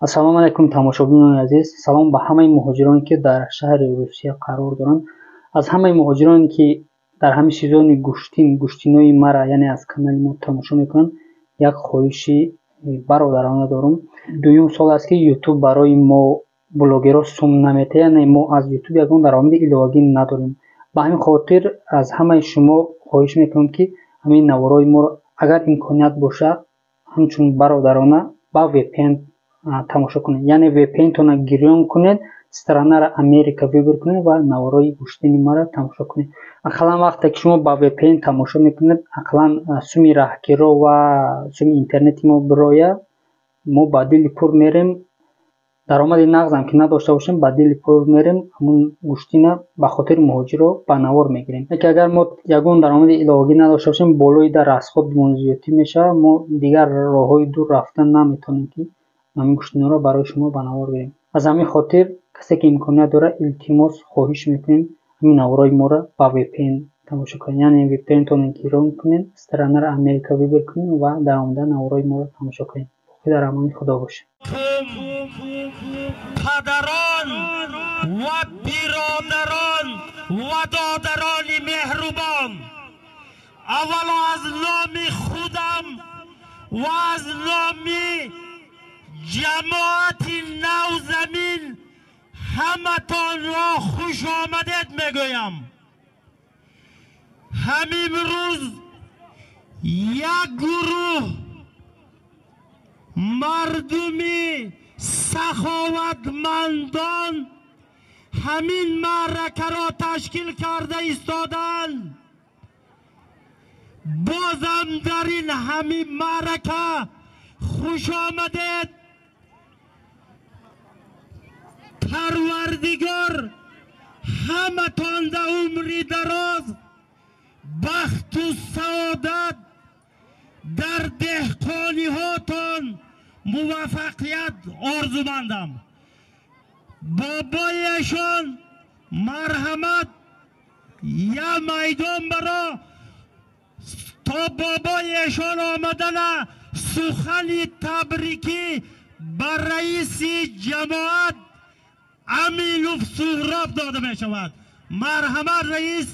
Ассалому алайкум, тамошобинони азиз. Салом ба ҳамаи муҳоҷироне, ки дар шаҳри Русия қарор доранд. Аз ҳамаи муҳоҷироне, ки дар ҳамин сезони гӯштин гӯштинои мара, яъне аз канали мо тамошо мекунанд, як хоҳиши бародарона дорам. Дуюм сол аст, ки Ютуб барои мо блогерҳо сум наметиҳад, яъне мо аз Ютуб ягон даромади иловагӣ надорем. Ба ҳамин хотир аз ҳамаи шумо хоҳиш мекунам, ки ҳамин наворҳои моро, агар имконият бошад, ҳамчун бародарона ба VPN тамошо кунед, яъне VPN-тонро гирён кунед, странаро Америка выбор кунед ва наворҳои гӯштини маро тамошо кунед. Ақаллан вақте ки шумо ба VPN тамошо мекунед, ақаллан суми раҳкиро ва суми интернети мо бироя, мо ба дили пур мерем. Даромади нағзам ки надошта бошем, ба дили пур мерем, ҳамун гӯштина ба хотири муҳоҷиро ба навор мегирем. Лекин агар мо ягон даромади иловагӣ надошта бошем, болои дар расходмон зиёдтӣ мешавад, мо дигар роҳҳои дур рафта наметавонем, ки ҳамин гӯштиноро барои шумо ба навор гирем. Аз ҳамин хотир касе ки имконият дорад, илтимос, хоҳиш мекунем, ҳамин наворҳои моро ба VPN тамошо кунед, яъне VPN-тонро гирон кунед, странаро Америка выбор кунед ва дар омада наворҳои моро тамошо кунед. Боқӣ дар амони Худо бошед. Падарон ва биродарон ва додарони меҳрубон, аввало аз номи худам ва аз номи ҷамоати Навзамин ҳаматонро хуш омадед мегӯям. Ҳамин рӯз як гурӯҳ мардуми саховатмандон ҳамин маъракаро ташкил карда истоданд. Бозам дар ин ҳамин маърака хуш омадед. Парвардигор ҳаматонда умри дароз, бахту саодат, дар деҳқониҳотон муваффақият орзумандам. Бобоешон марҳамат, я майдон баро то бобоешон омадана сухани табрикӣ ба раиси ҷамоат Аминов Суҳроб дода мешавад. Марҳамат, раис.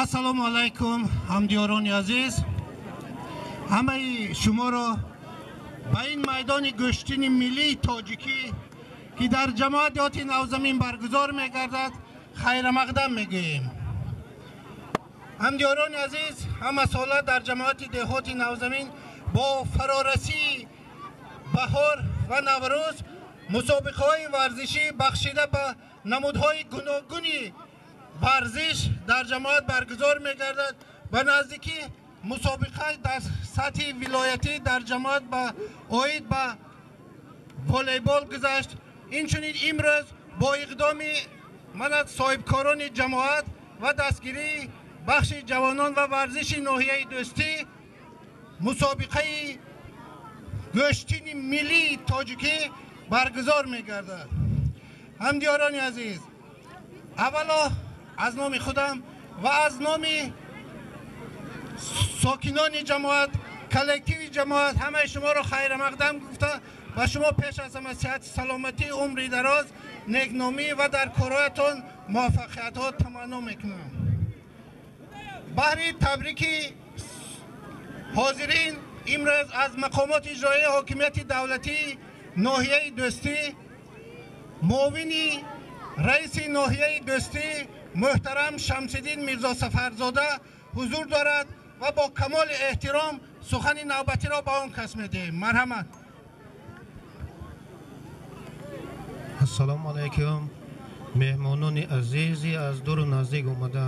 Ассалому алайкум, ҳамдиёрони азиз. Ҳамаи шуморо ба ин майдони гӯштини миллии тоҷикӣ, ки дар ҷамоат деҳоти Навзамин баргузор мегардад, хайрамақдам мегӯем. Ҳамдиёрони азиз, ҳамасола дар ҷамоати деҳоти Навзамин бо фарорасии баҳор ва Наврӯз мусобиқаҳои варзишӣ бахшида ба намудҳои гуногуни варзиш дар ҷамоат баргузор мегардад. Ба наздикӣ мусобиқа дар сатҳи вилоятӣ дар ҷамоат ба оид ба волейбол гузашт. Инчунин имрӯз бо иқдоми манат соҳибкорони ҷамоат ва дастгирии бахши ҷавонон ва варзиши ноҳияи Дӯстӣ мусобиқаи гӯштини миллии тоҷикӣ баргузор мегардад. Ҳамдиёрони азиз, аввало аз номи худам ва аз номи сокинони ҷамоат, коллективи ҷамоат ҳамаи шуморо хайрамақдам гуфта, ба шумо пеш аз ҳама сиҳати саломатӣ, умри дароз, некномӣ ва дар корҳоятон муваффақиятҳо таманно мекунам. Баҳри табрики ҳозирин имрӯз аз мақомоти иҷроияи ҳокимияти давлатии ноҳияи Дӯстӣ муовини раиси ноҳияи Дӯстӣ муҳтарам Шамсиддин Мирзосафарзода ҳузур дорад ва бо камоли эҳтиром сухани навбатиро ба он кас медиҳем. Марҳамат. Ассалому алайкум, меҳмонони азизи аз дуру наздик омада.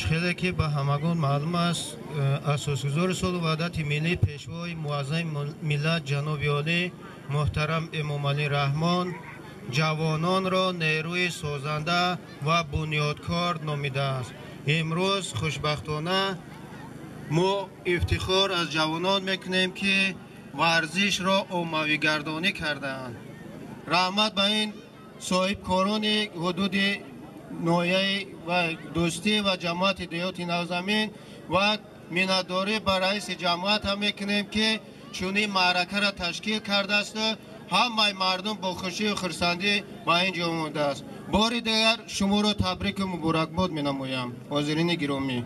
Хеле ки ба ҳамагон маълум аст, асосгузори сулҳу ваҳдати миллӣ, пешвои муаззами миллат ҷаноби олӣ муҳтарам Эмомалӣ Раҳмон ҷавононро нерӯи созанда ва бунёдкор номидааст. Имрӯз хушбахтона мо ифтихор аз ҷавонон мекунем, ки варзишро оммавигардонӣ кардаанд. Раҳмат ба ин соҳибкорони ҳудуди ноҳияи ва Дӯстӣ ва ҷамоати деҳоти Навзамин ва миннатдорӣ ба раиси ҷамоат ҳам мекунем, ки чунин маъракаро ташкил кардааст. Ҳамаи мардум бо хушию хурсандӣ ба ин ҷо омадааст. Бори дигар шуморо табрику муборакбод менамоям, ҳозирини гиромӣ.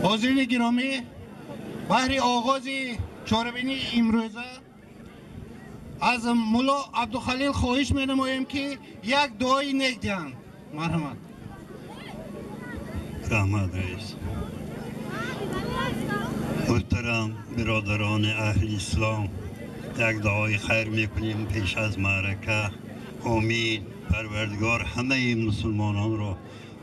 Ҳозирини гиромӣ, баҳри оғози чорабинии имрӯза аз мулло Абдухалил хоҳиш менамоем, ки як дуои нек диҳанд. Марҳамат. Раҳмат, раис. Муҳтарам биродарони аҳли ислом, як дуои хайр мекунем пеш аз маърака. Умед Парвардигор ҳамаи мусулмононро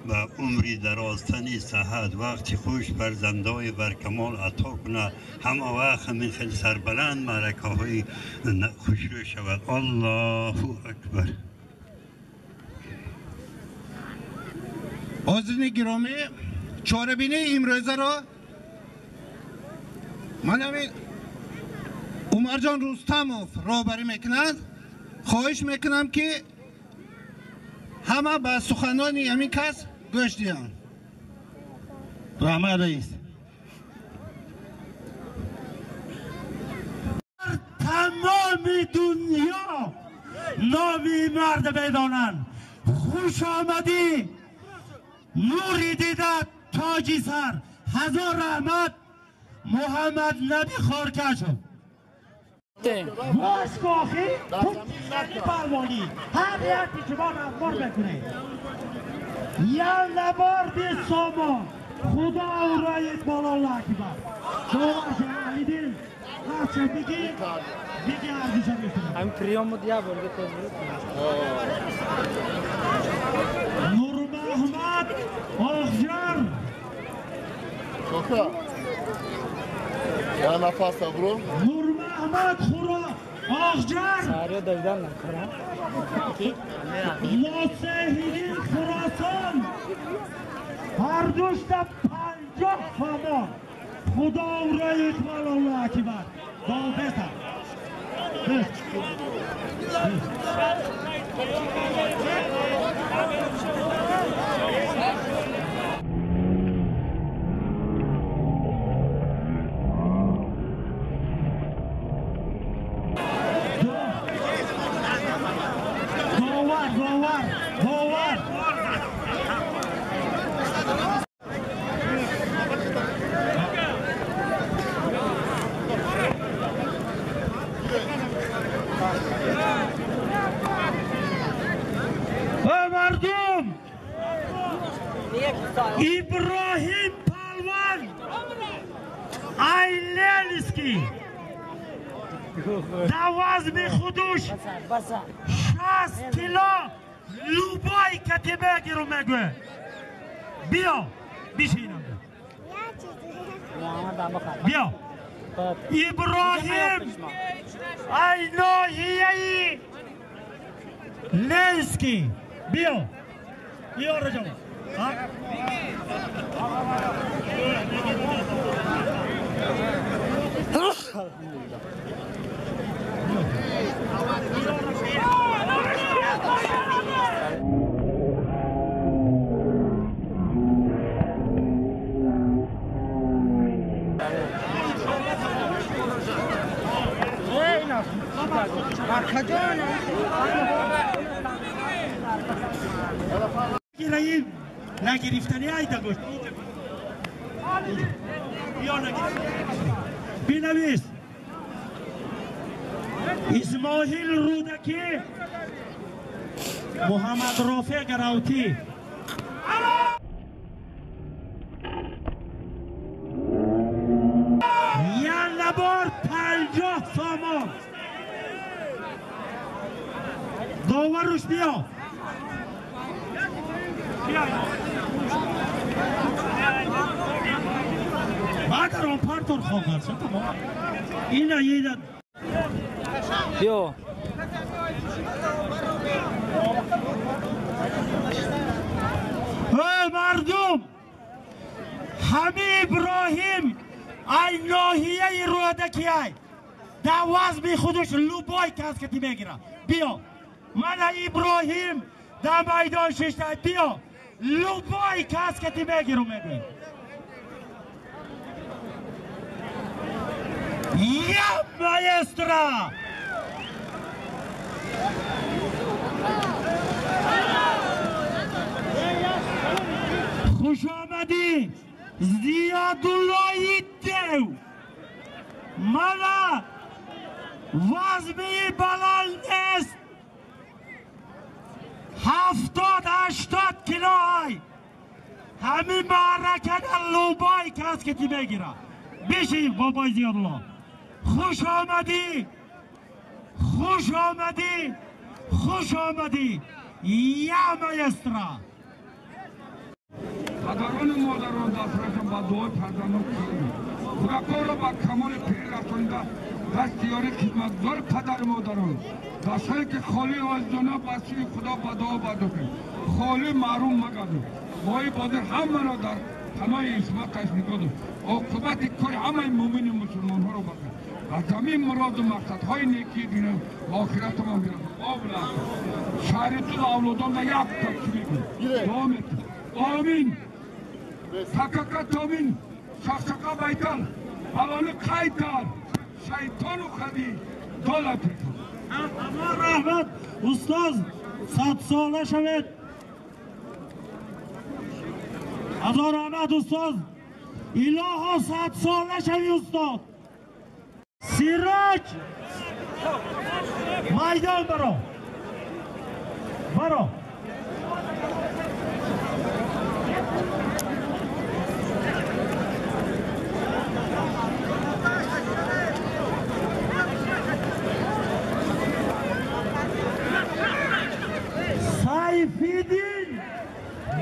ба умри дароз, тани саҳат, вақти хуш, фарзандои баркамол ато кунад. Ҳама вақт ҳамин хеле сарбаланд маъракаҳои хушрӯ шавад. Аллоҳу акбар. Ҳозирини гиромӣ, чорабинии имрӯзаро ман ҳамин Умарҷон Рустамов роҳбарӣ мекунад. Хоҳиш мекунам, ки ҳама ба суханони ҳамин кас гӯш диҳанд. Раҳмат, раис. Тамоми дунё номи мард медонанд. Хуш омадӣ, нури дида, тоҷи сар. Ҳазор раҳмат, Муҳаммад Наби Хоркашов. Бош кохи палвонӣ ҳар яки шумо рафтор мекунед. Як набор 20 сомон. Худо уроит боло акбар. Шумоша аҳлидин ҳарча биги биги арзиша мекунад. Ҳамин приём буд, як бор тез. Нурмаҳмад Охҷар. Я нафас бро. Нурмаҳмад Хуро Охҷар. Сариё давидан накара. Носеҳиддин Хуросон. Ҳардушта 50 сомон. Худо урои иқбол, Аллоҳу акбар. Беса. Довар, довар, довар. Мардум, Иброҳим Палван Айленский дар вазни худуш 60 кило любой кати мегиру мегӯ. Биё, бишинам, биё. Иброҳим ай ноҳияи Ленский, биё, биё, Раҷаб. Нагирифтани айда гӯш ё бинавис. Исмоил Рӯдакӣ, Муҳаммад Рофеъ Гаравтӣ. Як набор 50 сомон. Доваруш, биё. Агар он партор хоҳад, тамом, ина ина. Биё. Эй, мардум, Ҳами Иброҳим ай ноҳияи Рӯдакиай дар вазми худаш любой кас кати мегира. Биё мана Иброҳим дар майдон шишта, биё любой кас кати мегиру мегӯем. Я маэстро! Хуш омадӣ Зиёдуллои дев. Мана вазми баланд нест, 70-80 кило ай. Ҳамин маъракада любой кас кати мегира. Бишин бобои Зиёдулло. Хуш омадӣ, хуш омадӣ, хуш омадӣ я маэстро. Падарону модарон дастҳояшон ба дуои фарзандон кӯранд. Кӯдаконро ба камоли пирӣ расонида дасти ёри хидматгузори падару модарон, дастҳое ки холӣ азизона ба сӯи Худо ба дуо бардошт, холӣ маҳрум магардон. Моҳи бозир ҳамаро дар паноҳи исматаш нигоҳ дошт. Оқибати кори ҳамаи мӯмину мусулмонҳоро бахшид. Аз замин муроду мақсадҳои некии дунё ва охиратамон бирасон. Обла шаҳри ту ва авлодонда як та чӣ мегӯем? Дуо мекунем. Омин. Такака томин, шақшақа байтал, балони қайтар, шайтону хади дола пекун. Амон раҳмат устоз, садсола шавед. Ҳазор раҳмат устоз. Илоҳо садсола шави устод. Сироҷ майдон баро. Баро. Сайфиддин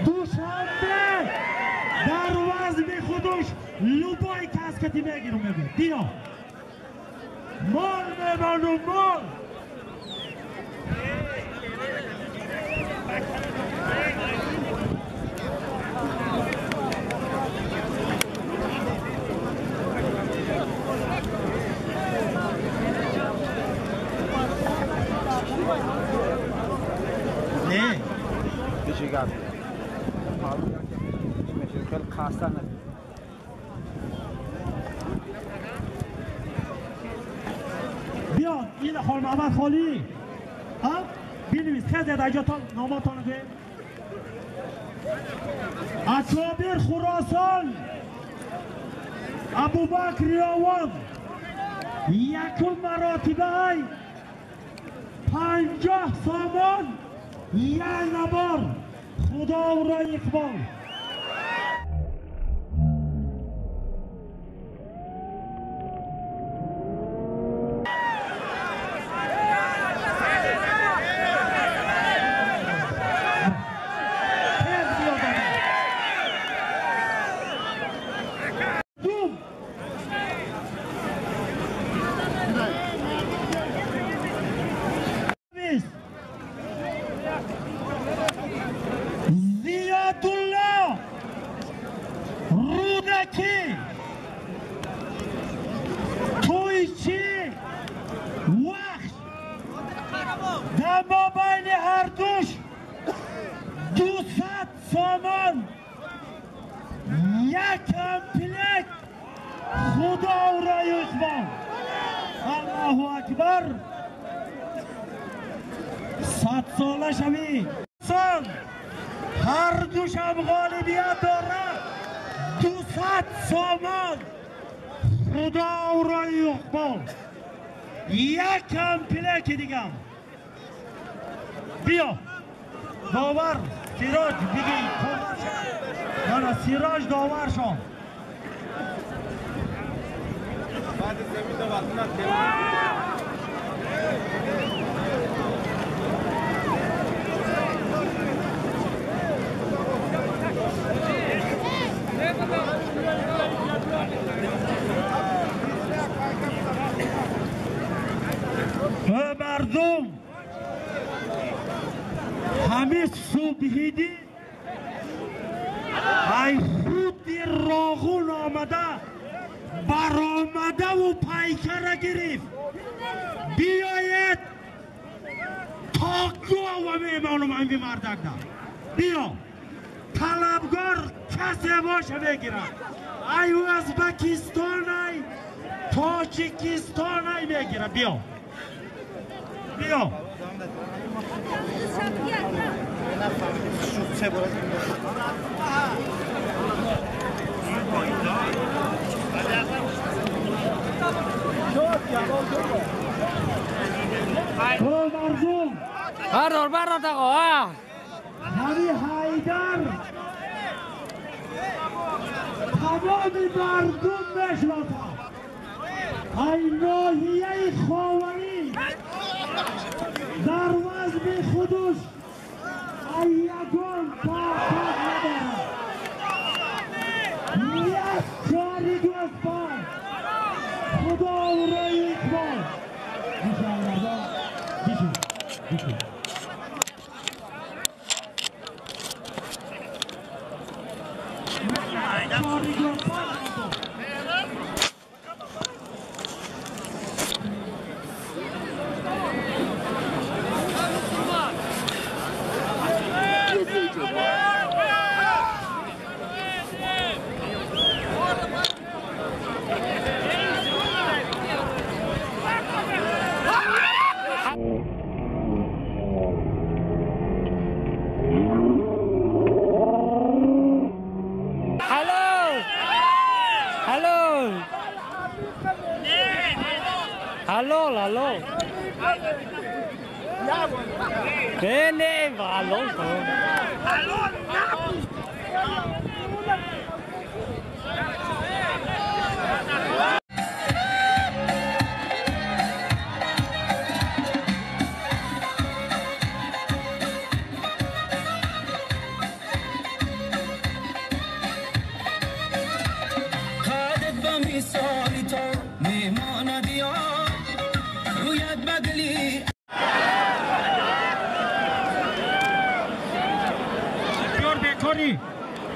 Душанбе дар вазми худуш любой кас кати мегиру мегӯяд. Биё мол мемону мол. Не. Биё ин Хон Муҳаммад Холӣ. Ҳа? Бинавис хеле даҷотон номотон гӯем. Акобир Хуросон, Абубакр Ёвон якум маротибаи 50 сомон як набор. Худо ӯро иқбол. Рӯдакӣ Тӯйчӣ Вахш дар мобайни ҳардуш 200 сомон як комплект. Худо ӯро иқбол. Аллоҳу акбар. Садсола шавӣ. Сон ҳардушам ғолибият дорад. 200 сомон. Худо ӯро иқбол. Як комплекти дигам. Биё довар Сироҷ бигӣ. Мана Сироҷ довар шон. Мардум ҳамин субҳидӣ ай худи роғ омада баромадаву пайкара гирифт. Биёед то гова мемонум ами мардакда. Биё талабгор касе боша мегирад. Ай Ӯзбекистон, ай Тоҷикистон, ай мегирад. Биё биё. مردم بردار بردار آقا. همی حیدر تمام مردم بشناسد. ای ناحیه خاوری در وزن خودش ای یگان طاقت ندارد. یک کاری گوسفند خدا او را اقبال. بیشون Hallo, hallo. Nee, nee, hallo. Hallo.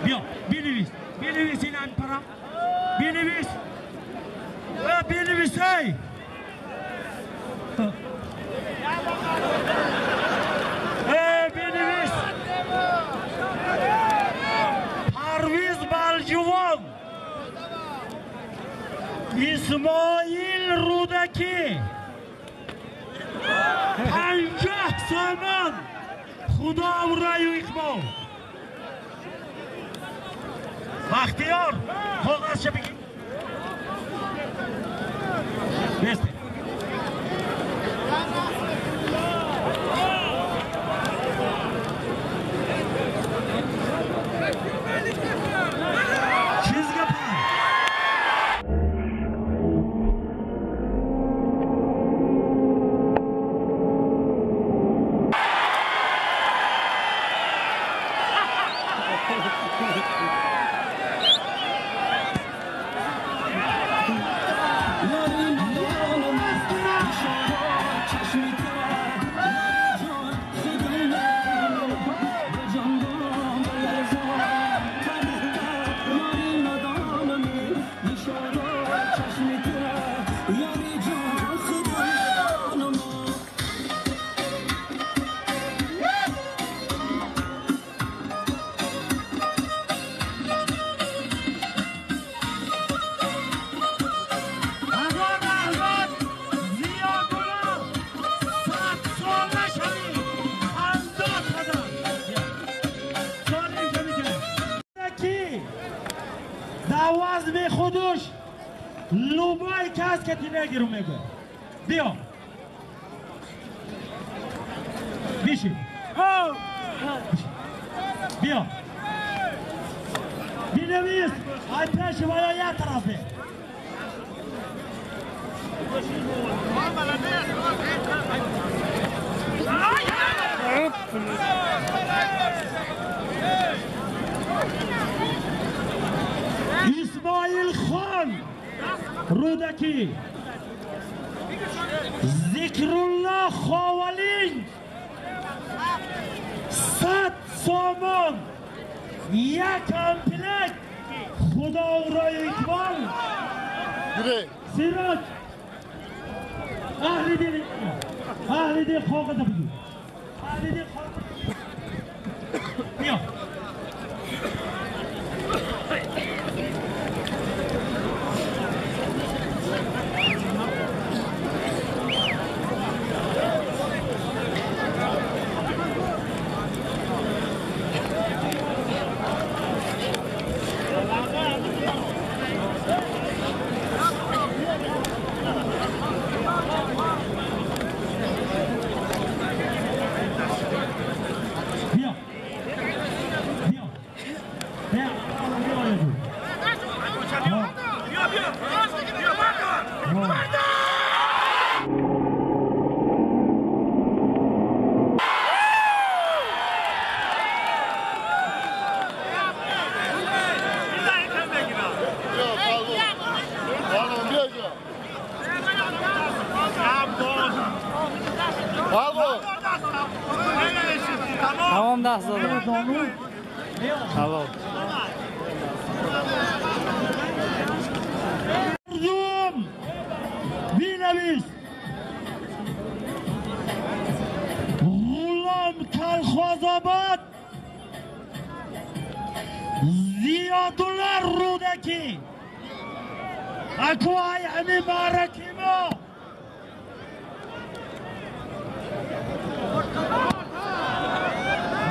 بیا بنویس بنویس این پرا بنویس بنویس ای بنویس. پرویز بلجوان، اسماعیل رودکی، 50 سامان. خدا او رای و اقبال. بختیار کاغذ بگیر. بسته. چیز گپا وزن خودش لوبای کس که میگیرم میگه بیا بیشی بیا بینویس آتش و یا طرفه اسماعیل خان رودکی، ذکرالله خاولین، 100 سامان، یک کامپلک. خدا Худо рӯи иқбол. Сироҷ аҳли дин, аҳли дин коғаза бигир. Аҳли дин биё. Тамом даст додам. Ҳалол. Мардум бинавис. Ғулом Калхозобод Зиёдулло Рӯдакӣ аку ай ҳами маъраки мо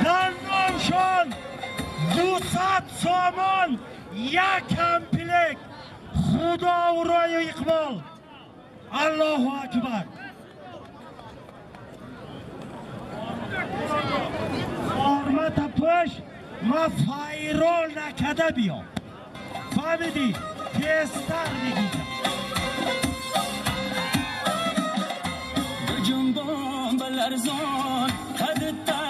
дар номшон 200 сомон як комплект. Худо рӯи иқбол. Аллоҳу акбар. Ормата пӯш ма файрол накарда биё. Фаҳмидӣ? Тезтар мегирам. Ҷунбон ба ларзон қадта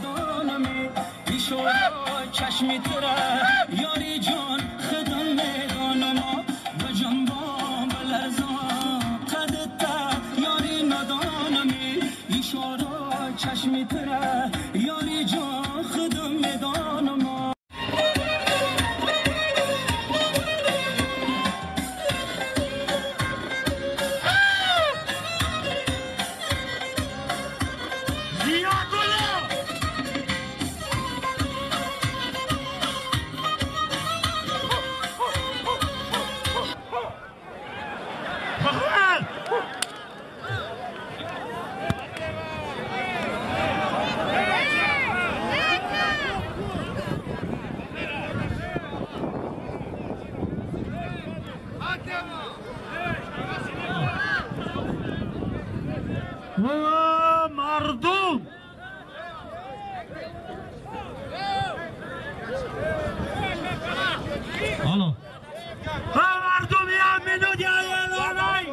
донами ишора чашми тура ёри ҷон худам медонам. Ба ҷунбон ба ларзон қадта ёри надонами ишора чашми тура ёри ҷон худам медонам. Мардум ало мардум як минут эълонай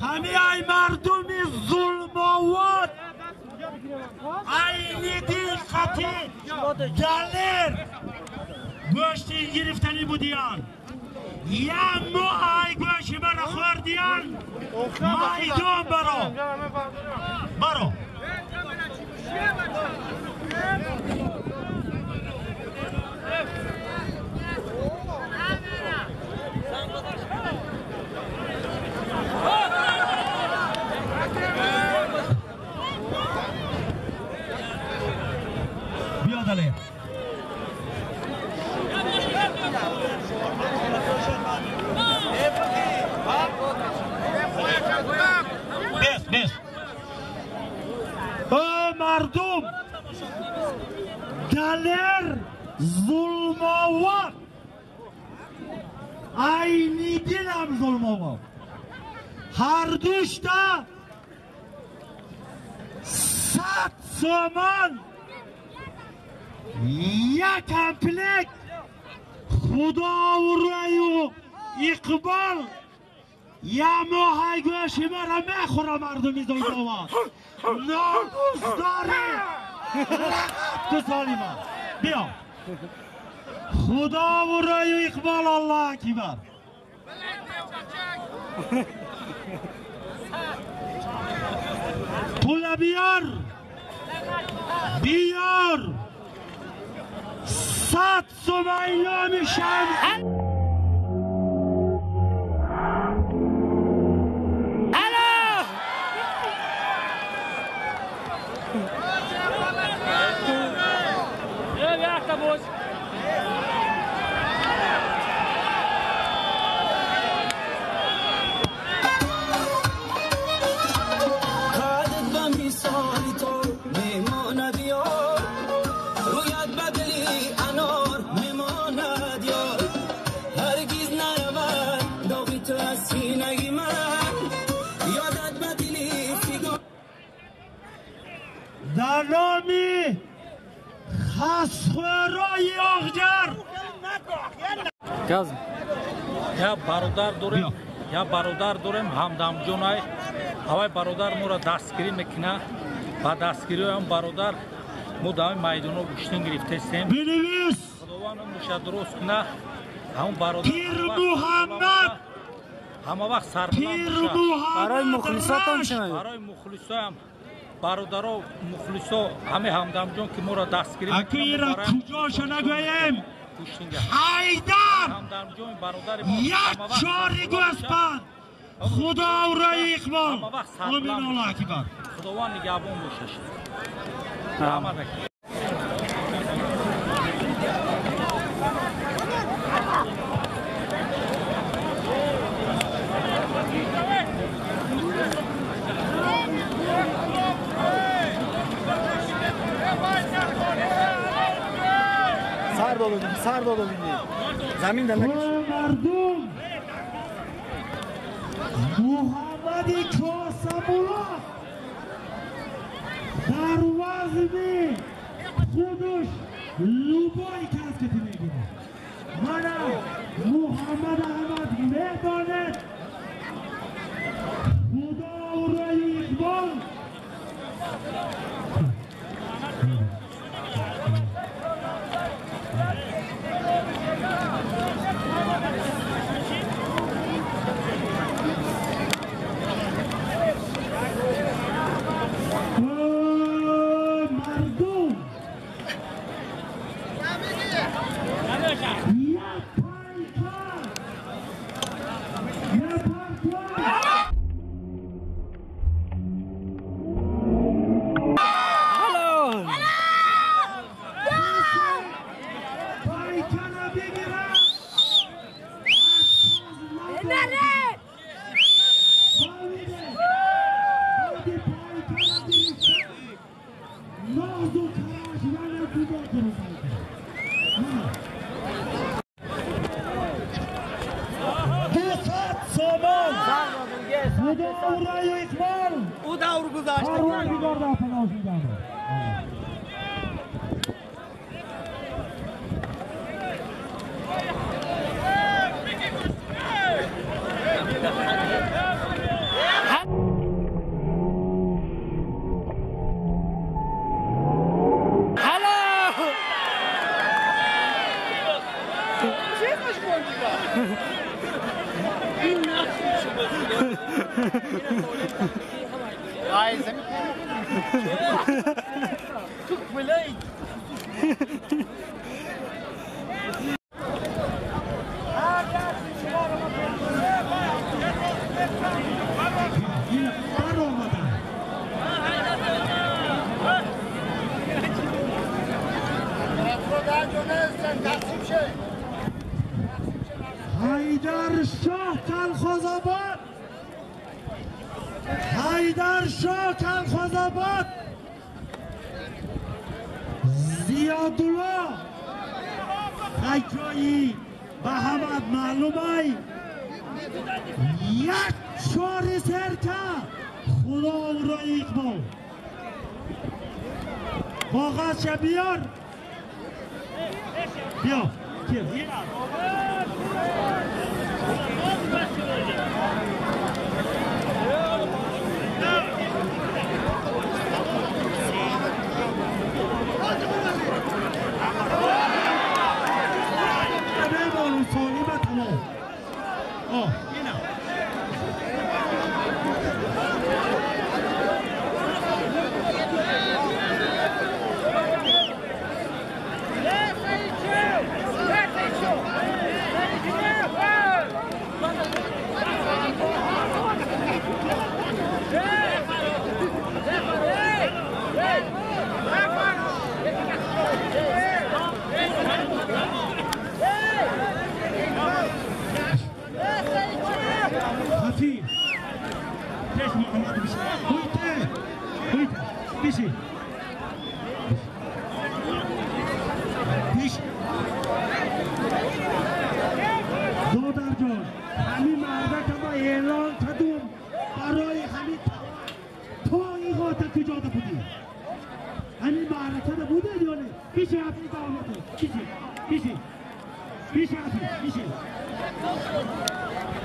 ҳами ай мардуми зулмовод айни дил қатӣ галер гӯшти гирифтанӣ будиян. Як моҳ ай гӯши мара хӯрдиян. Майдон баро баро. Биё далер. Бес, бес. О, мардум! Далер зулмовар! Айни дилам зулмовар! Ҳар душта 100 сомон як комплект. Худо рӯю иқбол як моҳай гӯши мара мехӯра мардуми зулмовар. Номус дорӣ рақаб ту золима. Биё. Худо рӯю иқбол. Аллоҳ акбар. Пула биёр. Биёр. 100 сомайноми шамс. Дар номи хасхӯрои Оғҷар я бародар дорем, я бародар дорем, ҳамдамҷонай ҳавай бародар моро дастгирӣ мекуна. Ба дастгириам бародар мо дар майдоно гӯштин гирифтестем. Бинавис, Худованд муша дуруст куна. Ҳамон бародар Пир Муҳаммад ҳама вақт сарбаланд бошад. Барои мухлисотон чӣ? Барои мухлисоям бародаро, мухлисо, ҳаме ҳамдамҷон ки моро дастгирӣ акира куҷоша нагӯем. Ҳайдар як чори гӯспанд, Худо ӯро иқбол. Омин, Аллоҳ акбар. Худованд нигаҳбон бошад. Раҳмат. Сар дода дигӣ. Замин дар накаш. Мардум, Муҳаммади Косамулло дар вазни худаш любой кас ки мегирад. Мана Муҳаммад Аҳмад медонед, Худо ӯро иқбол. Мардум, як пайка, як пайка. Пайкара бигирад. Нозу караш яна куҷо гирифта? 200 сомон. Худо ӯро иқбол. Ӯ давр гузашт. Парвардигор дар паноҳ мегардад. Ҳайдар Шоҳ Калхозобод, Ҳайдар Шоҳ Калхозобод, Зиёдулло ҳайҷои ба ҳамад маълумай, як чори серка, Худо ӯро иқбол. Коғазша биёр, биё.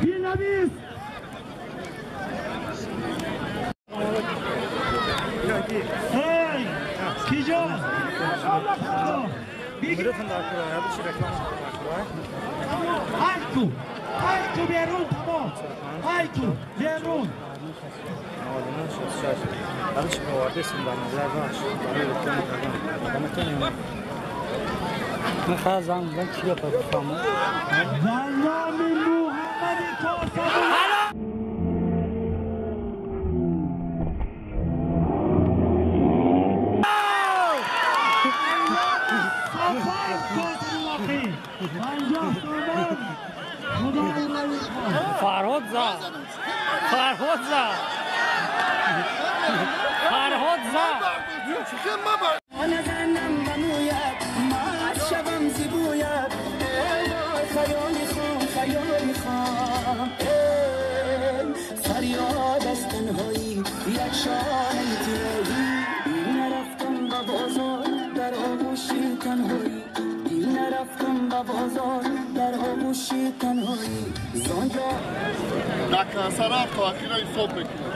Бинавис. Эй, киҷо? Айку, айку берун, тамом. Айку, берун. ва номи Муҳаммади Косабу. Фарҳод зад, Фарҳод зад, Фарҳод зад. فریاد از تنهایی یک شانه تیرایی نرفتم به بازار در آغوش تنهایی نرفتم به بازار در آغوش تنهایی زانجا نکنسرم تا اخیر حساب میکنیم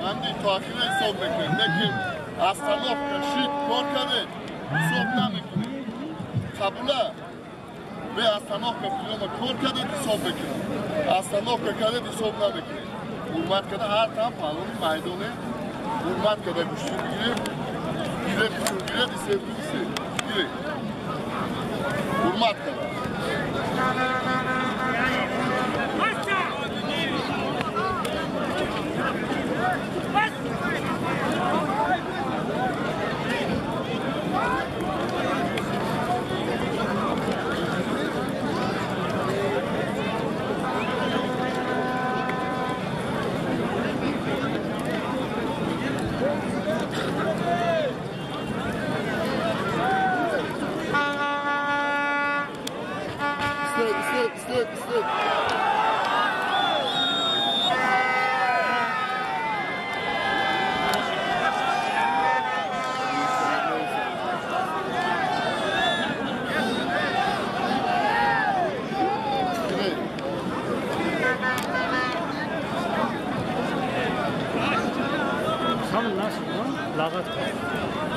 همدی تا اخیر حساب میکنیم لیکن از طلاق کشید کار کرده حساب نمیکنیم قبوله به از طلاق کپیلان کار کرده حساب میکنیم از طلاق کرده حساب نمیکنیم حرمت کرده هر تن پهلوی میدانه حرمت کرده گوشتی میگیره گیره گیره دیسه دیسه گیره حرمت کرده.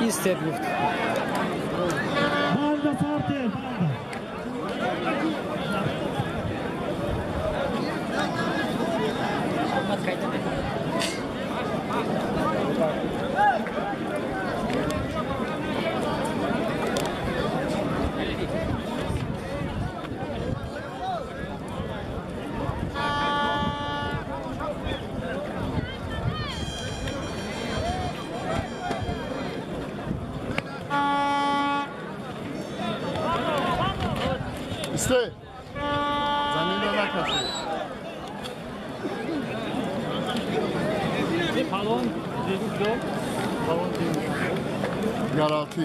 Истед гуфт. Банда сарте, банда. Исте! Заминро накашед. Палон дидо, палон дидо. Гарантӣ.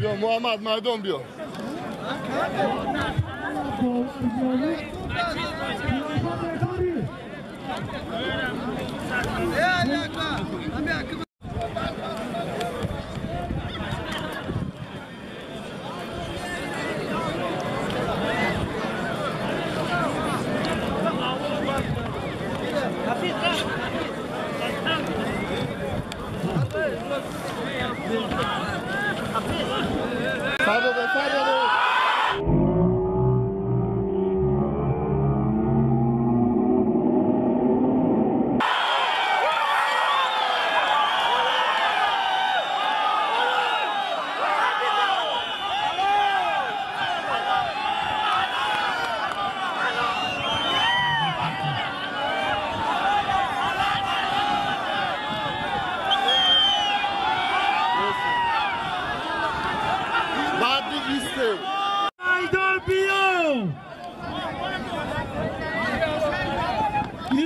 بیا محمد مردم بیا.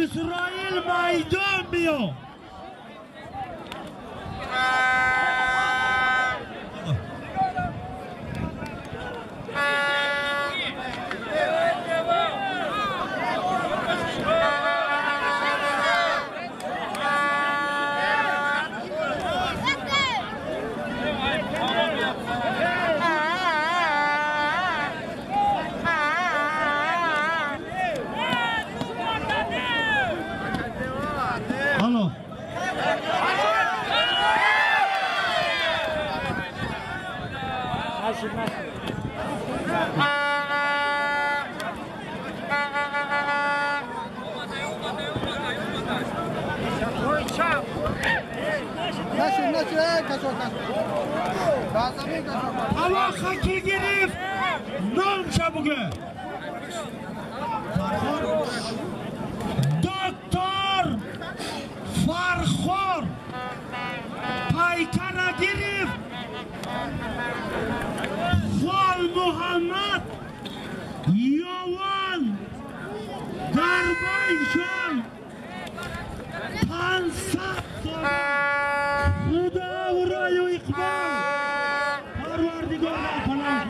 اسرائیل میدان بیا. Ала хаки гирифт номша бугӯ. Доктор Фархор пайкара гирифт. Хол Муҳаммад Ёвон дарбайшон 500 сомон. Худо урою иқбол Парвардигор паноҳ.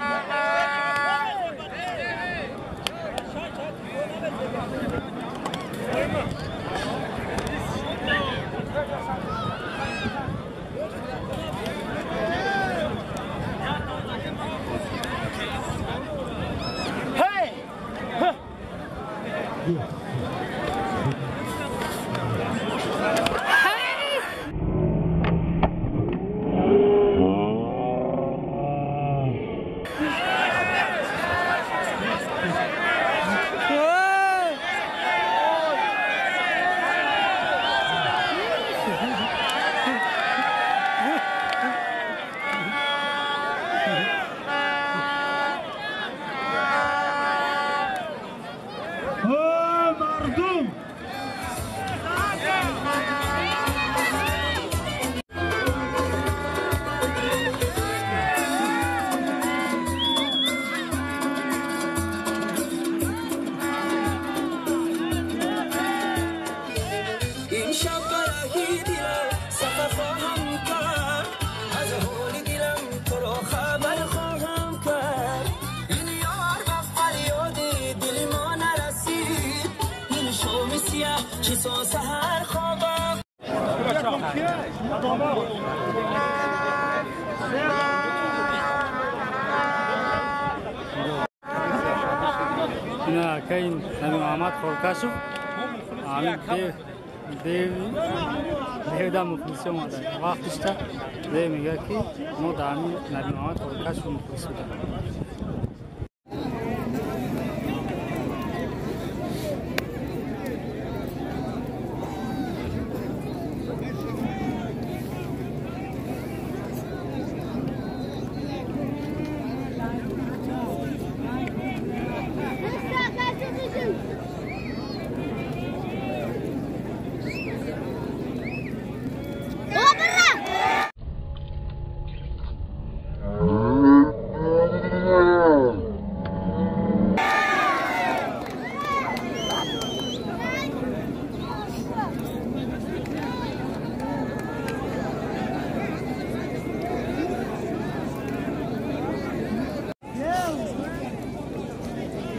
Акай Наби Муҳаммад Хоркашов девда мухлисӣ омада. Вақтишта дев мегӯяд, ки мо дар ҳамин Наби Муҳаммад Хоркашов мухлис будем.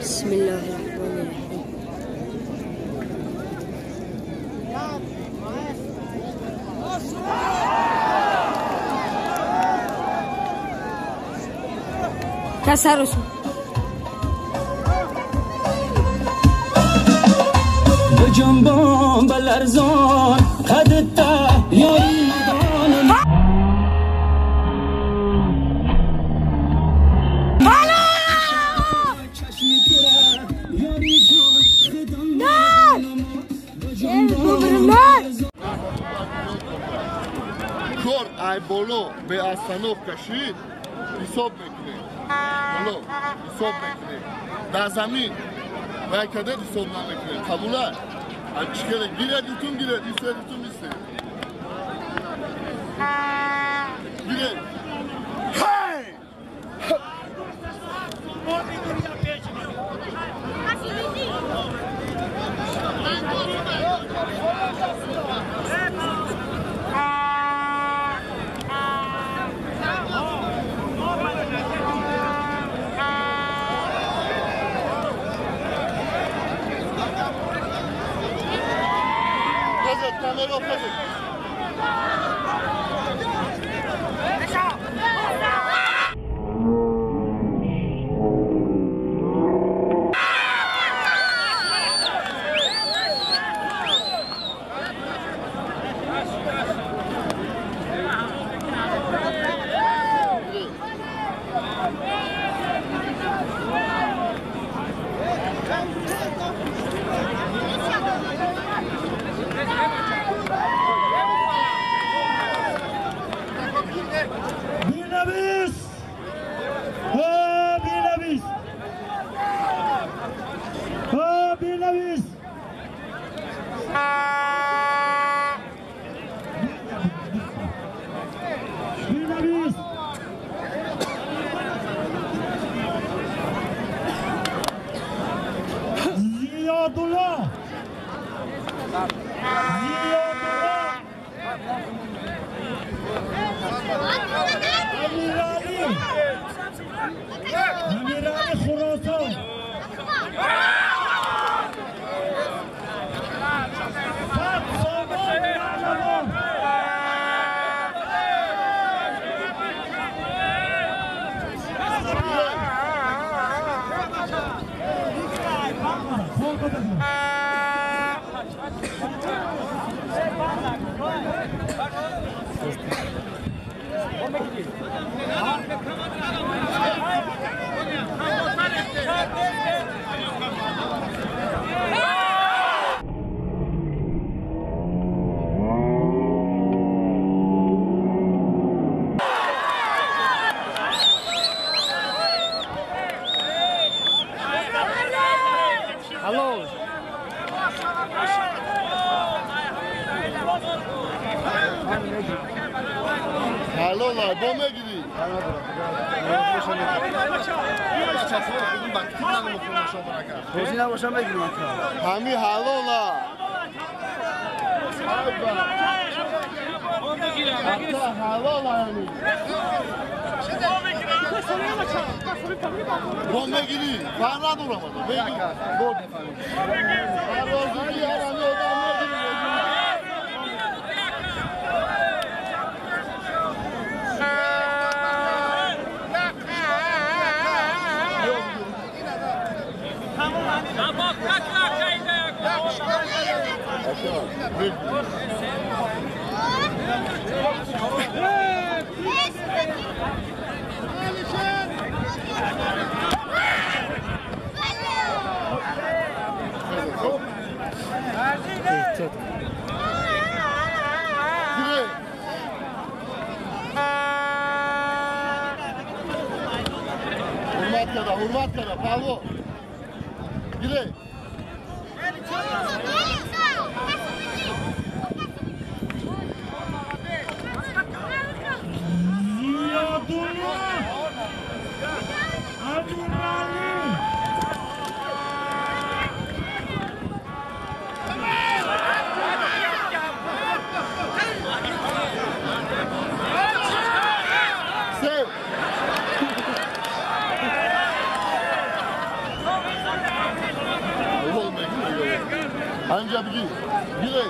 بسم الله الرحمن الرحيم. كسرته بجنبان بالارزان خدت يا Кор ай боло бе остановка шид, ҳисоб мекунем. Боло ҳисоб мекунем. Дар замин вай кадет ҳисоб намекунем. Қабула? Чӣ кере гиред, ютум гиред, истед, ютум истед. Гиред. Хай! Камера пазед. امیرعلی خراسان. Ҳалола бо мегирӣ? Ҳами ҳалола. Ҳалола ҳами. Бо мегирӣ? Фарқ надорам. Hurmat kada, Pavlo. Gire. Ziyadullah Amirali. Anca bigi, gire.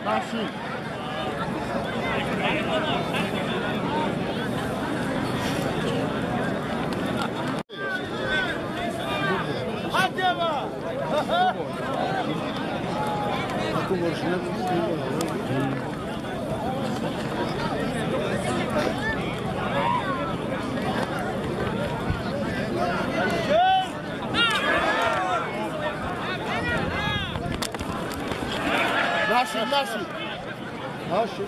Nashi. Nashi, nashi. Nashi,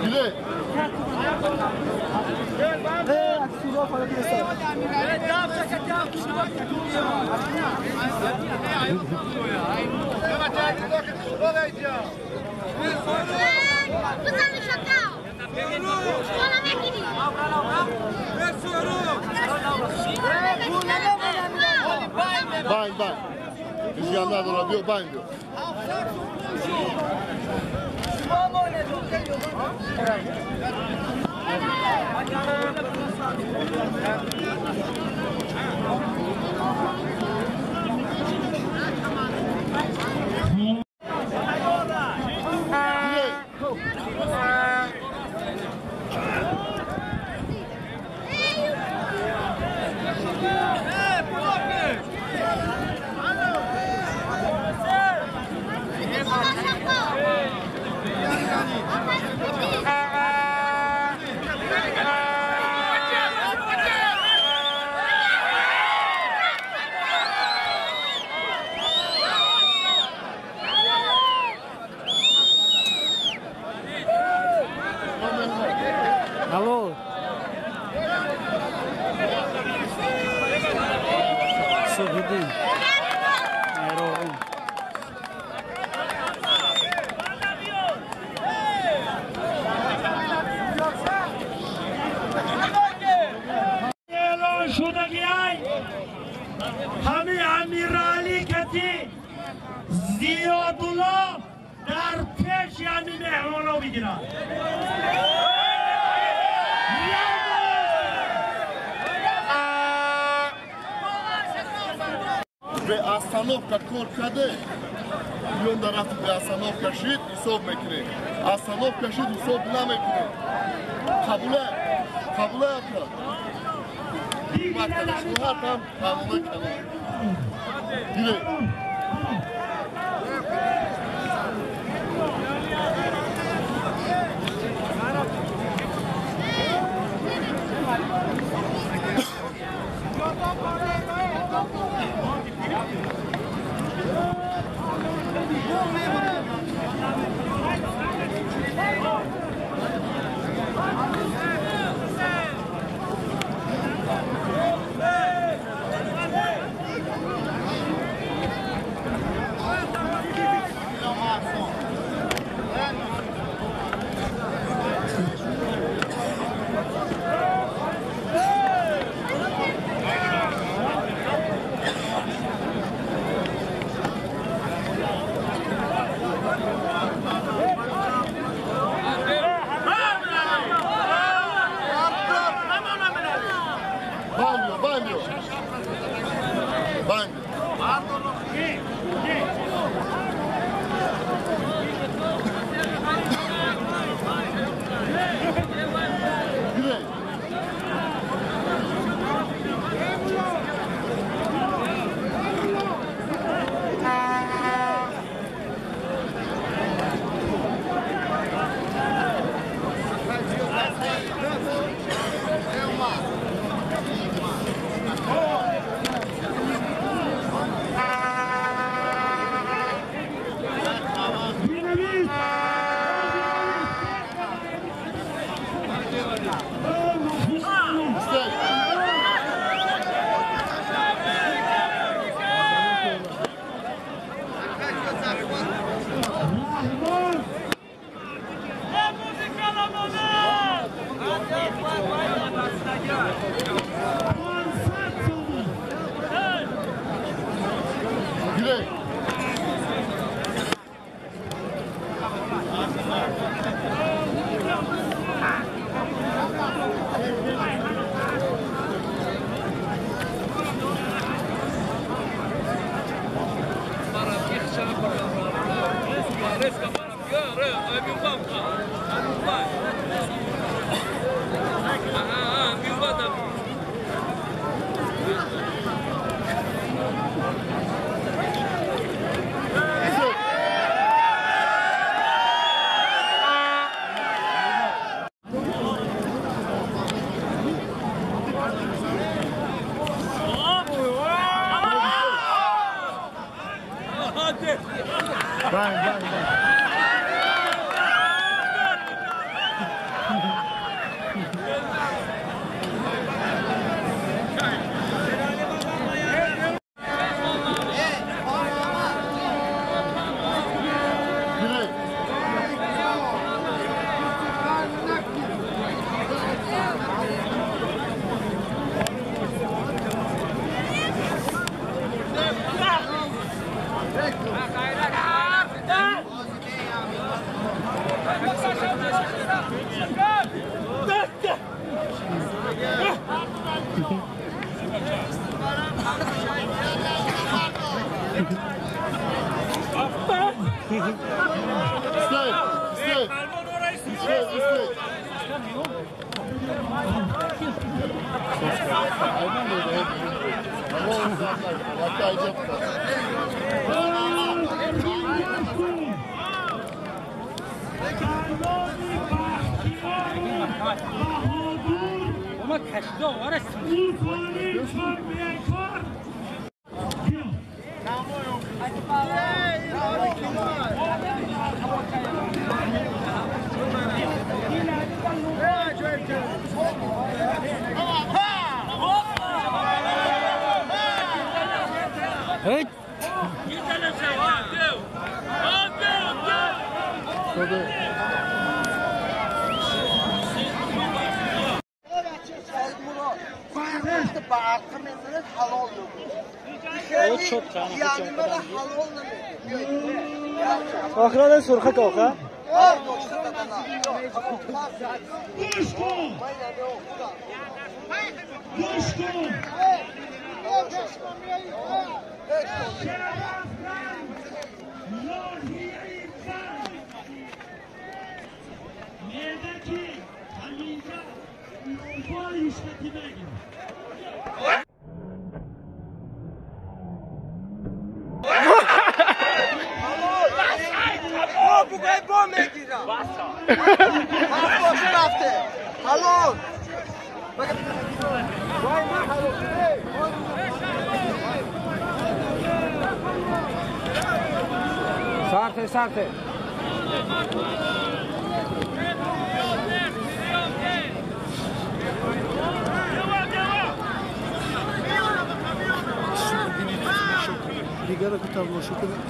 Gire. Bang bang. İzleyenler de diyor, bang diyor. Алло. Субҳиддин. Роғун. Эълон шудагиай ҳами Амиралӣ кати Зиёдулло дар пеши ҳами меҳмоно бигирад. Бе остановка кор каде, миён дар рафти бе остановка шид, ҳисоб мекунем. Остановка шид, ҳисоб намекунем. Қабула, қабула ака. Ҳурмат када, шумо ҳам қабула када. Гире. Охиран сурха коха? Sarte, sarte. Дигара тамошо кунед.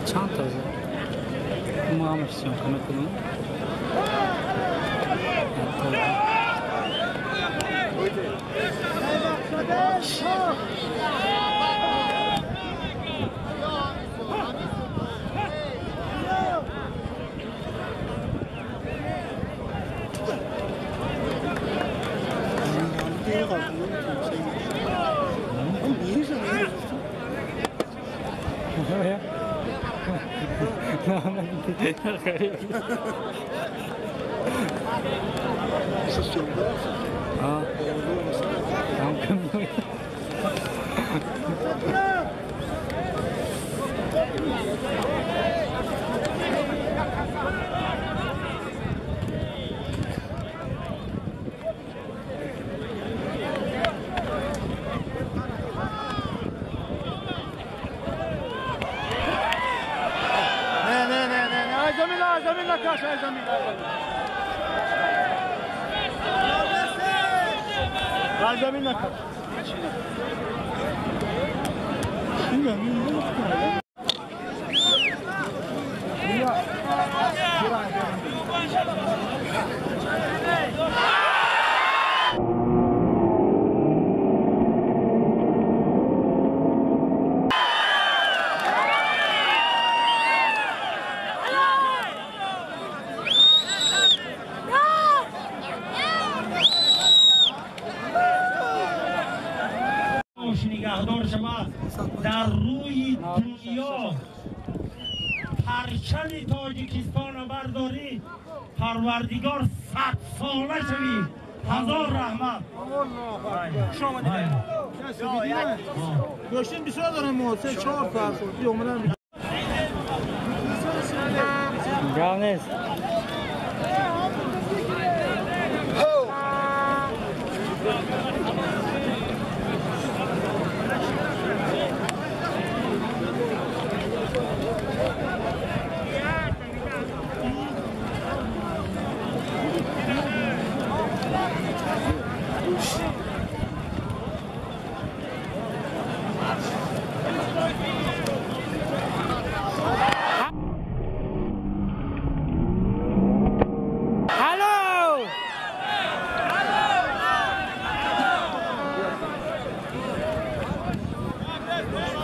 Чанд таза? Мо ҳамаш съёмка мекунем. Дар рӯи дунё парчами Тоҷикистонро бардорӣ, Парвардигор 100 сола шавӣ. Ҳазор раҳмат. Доштем бисёр дорем мо, се чор саат шуд. Омадам. Гап нест.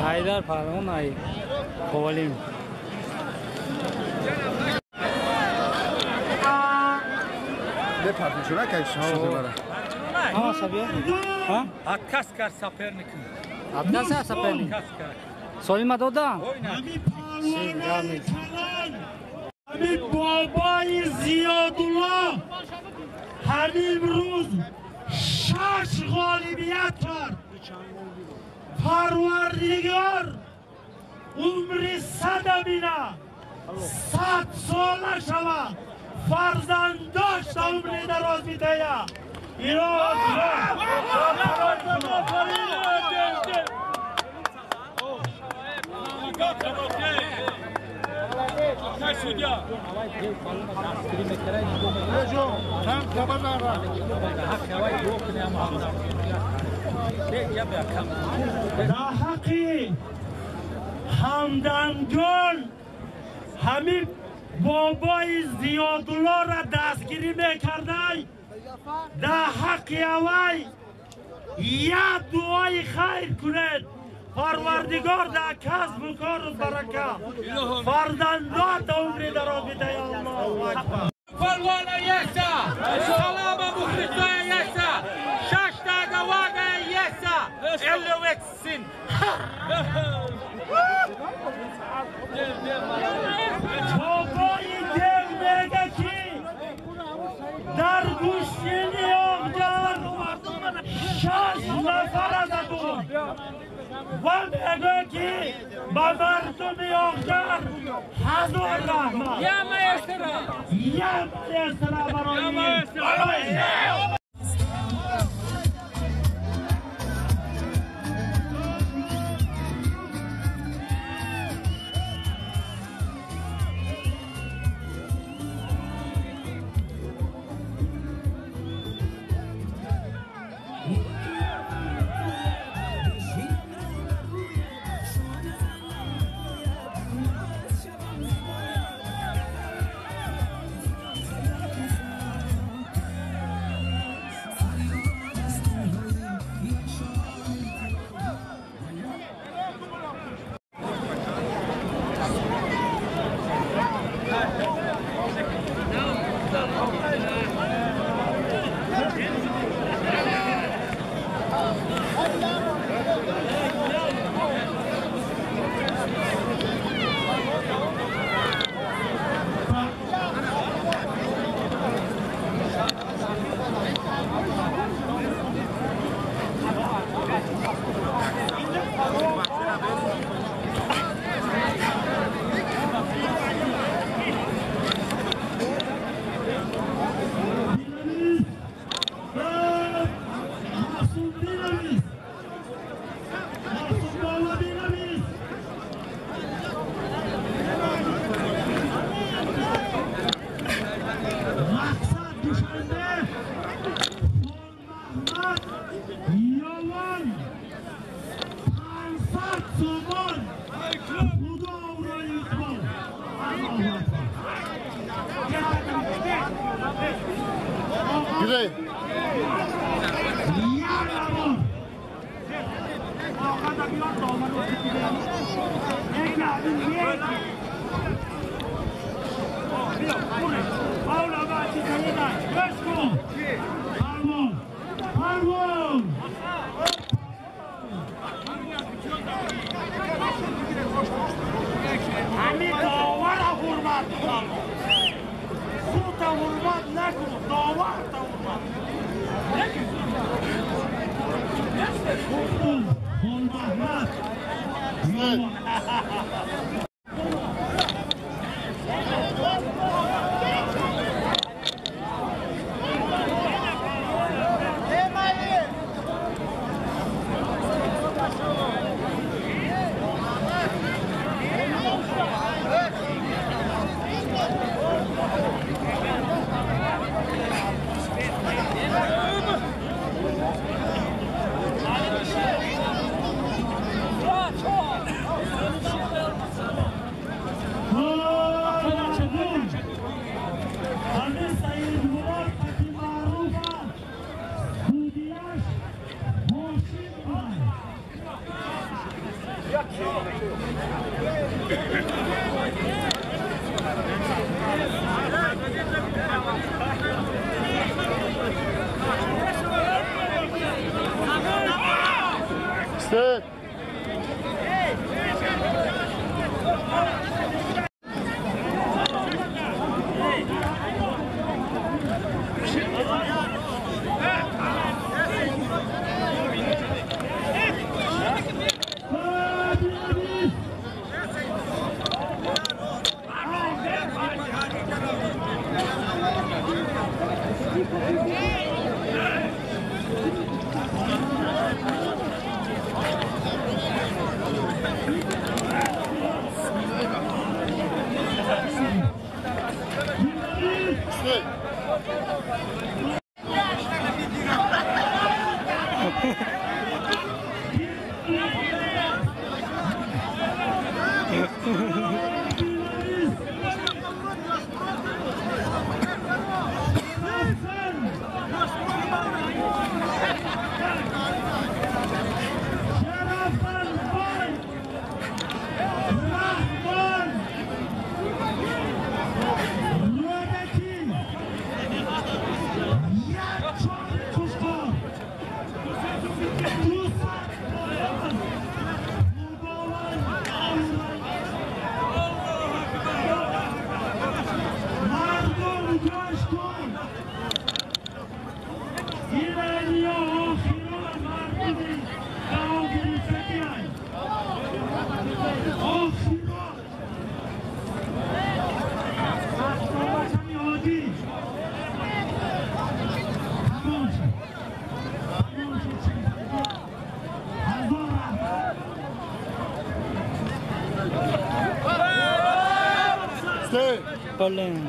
Ҳайдар паҳлавон ай Ковалим. Отказ кард соперник. Отказ соперник. Солима дода. Ҳамин бобои Зиёдулло ҳамин рӯз 6 ғолибият кард. Парвардигор умри сада бина, 100 сола шава, фарзандош та умри дароз битая. Дар ҳаққи ҳамдамҷон ҳамин бобои Зиёдуллоро дастгирӣ мекардай, дар ҳаққи авай як дуои хайр кунед. Парвардигор дар касбу кору барака фарзандота умри дароз бидай. Аллоҳу акбар. Палвана еса, салама мухлисоя еса, шашта гавага еса, элювексин. Бобои дев мега ки дар гӯштини Оғҷар 6 нафара задум ва мегӯяд ки ба мардуми Оғҷар 1000 раҳмат. Я маэстро! Я маэстро барои Sit. Блин.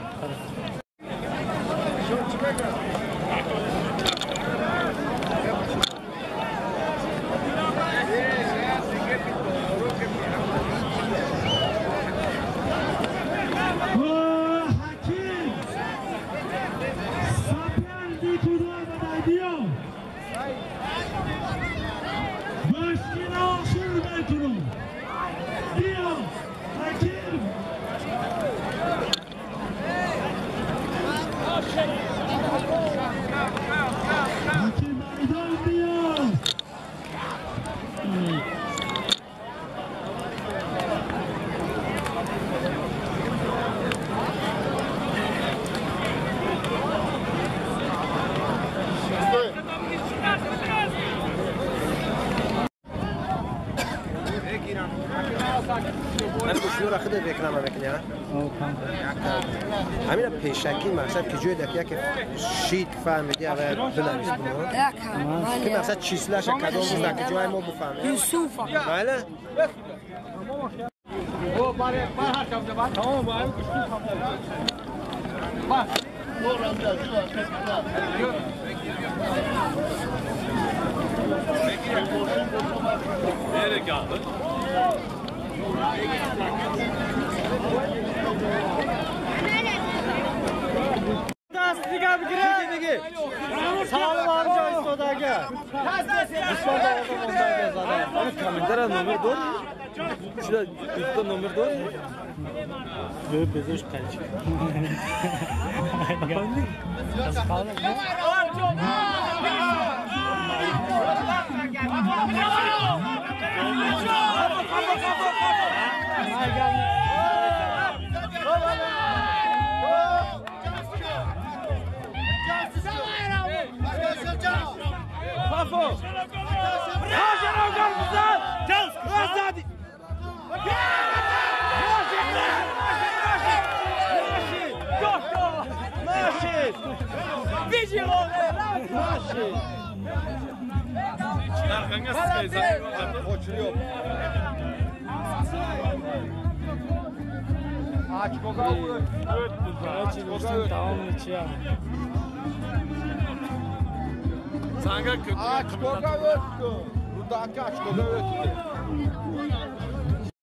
همین پیشکی مقصد که جوی دکیه که شید فهمیدی اول بنویس بنا که مقصد چیسلش کدام بود که جای ما بفهمیم یوسف بله دست دیگه بگیره دیگه سلام آرجا ایستادگه комментария номер дори? Чуда номер дори? Безуш кальчик.